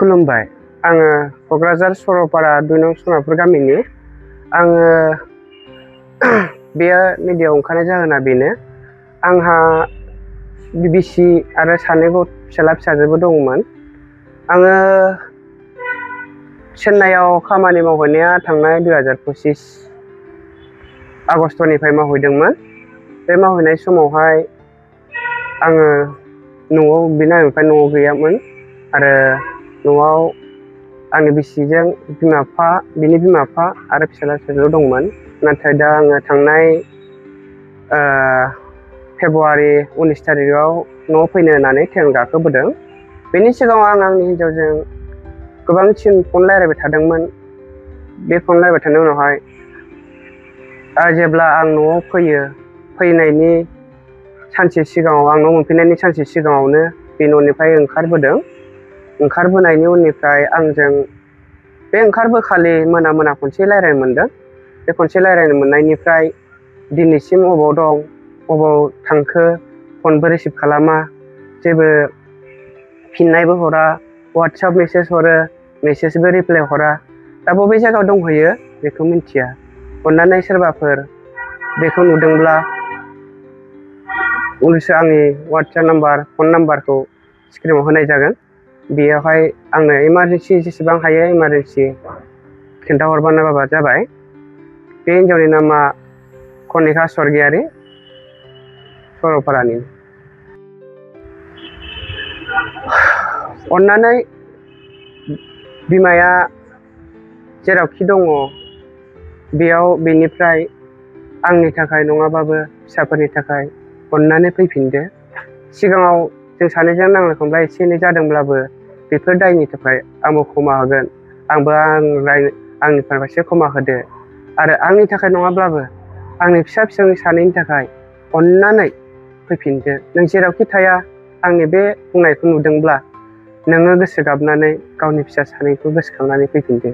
खुलुमबाय। आङो क'क्राझार सरलपारा 2 नं सनापुर गामिनि। आङो बेयो मिडियायाव ओंखारनाय जाहोना बेनो, आंहा बिसि आरो 2 फिसाला फिसाजोबो दंमोन। आङो चेन्नाइआव खामानि मावहैनाया थांनाय 2025 आगस्टनिफ्राय मावहैदोंमोन। बे मावहैनाय समावहाय आङो बिमा-बिफा न'आव गैयामोन आरो न'आव आंनि बिसिजों बिनि बिमा-बिफा आरो फिसाला-फिसाजो दंमोन। नाथाय दा आङो थांनाय फेब्रुवारि 19 तारिखआव न'आव फैनो होननानै ट्रेन गाखोबोदों। बेनि सिगाङाव आं आंनि हिन्जावजों गोबांसिन फन रायज्लायबाय थादोंमोन। बे फन रायज्लायबाय थानायनि उनावहाय जेब्ला आं न'आव फैनायनि सानसे सिगाङाव, आं न' मोनफैनायनि सानसे सिगाङावनो बे न'निफ्राय ओंखारबोदों। ओंखारबोनायनि उननिफ्राय आंजों बे ओंखारबोखालि मोना खनसे रायज्लायनो मोनदों। बे खनसे रायज्लायनो मोननायनिफ्राय दिनैसिम अबाव दं, अबाव थांखो, फनबो रिसिभ खालामा, जेबो फिननायबो हरा, वाट्सएप मेसेज हरो, मेसेजबो रिप्लाय हरा। दा बबे जायगायाव दंहैयो बेखौ मिन्थिया। अननानै सोरबाफोर बेखौ नुदोंब्ला उनावसो आंनि वाट्सएप नाम्बार, फन नाम्बारखौ स्क्रिनाव होनाय जागोन। बेयावहाय आंनो इमारजेन्सि जेसेबां हायो इमारजेन्सि खिन्थाहरबानो जाबाय। बे हिन्जावनि नामा कनिका स्वर्गियारि, सरलपारानि। अननानै बिमाया जेरावखि दङ बेनिफ्राय आंनि थाखाय नङाबाबो फिसाफोरनि थाखाय अननानै फैफिनदो। सिगाङाव जों सानैजों नांलाय खमलाय एसे एनै जादोंब्लाबो बेफोर दायनि थाखाय आंबो क्षमा होगोन। आंबो आंनि फारसे क्षमा होदो आरो आंनि थाखाय नङाब्लाबो आंनि फिसा-फिसौनि सानैनि थाखाय अननानै फैफिनदो। नों जेरावखि थाया आंनि बे बुंनायखौ नुदोंब्ला नोङो गोसो गाबनानै गावनि फिसा सानैखौ गोसोखांनानै फैफिनदो।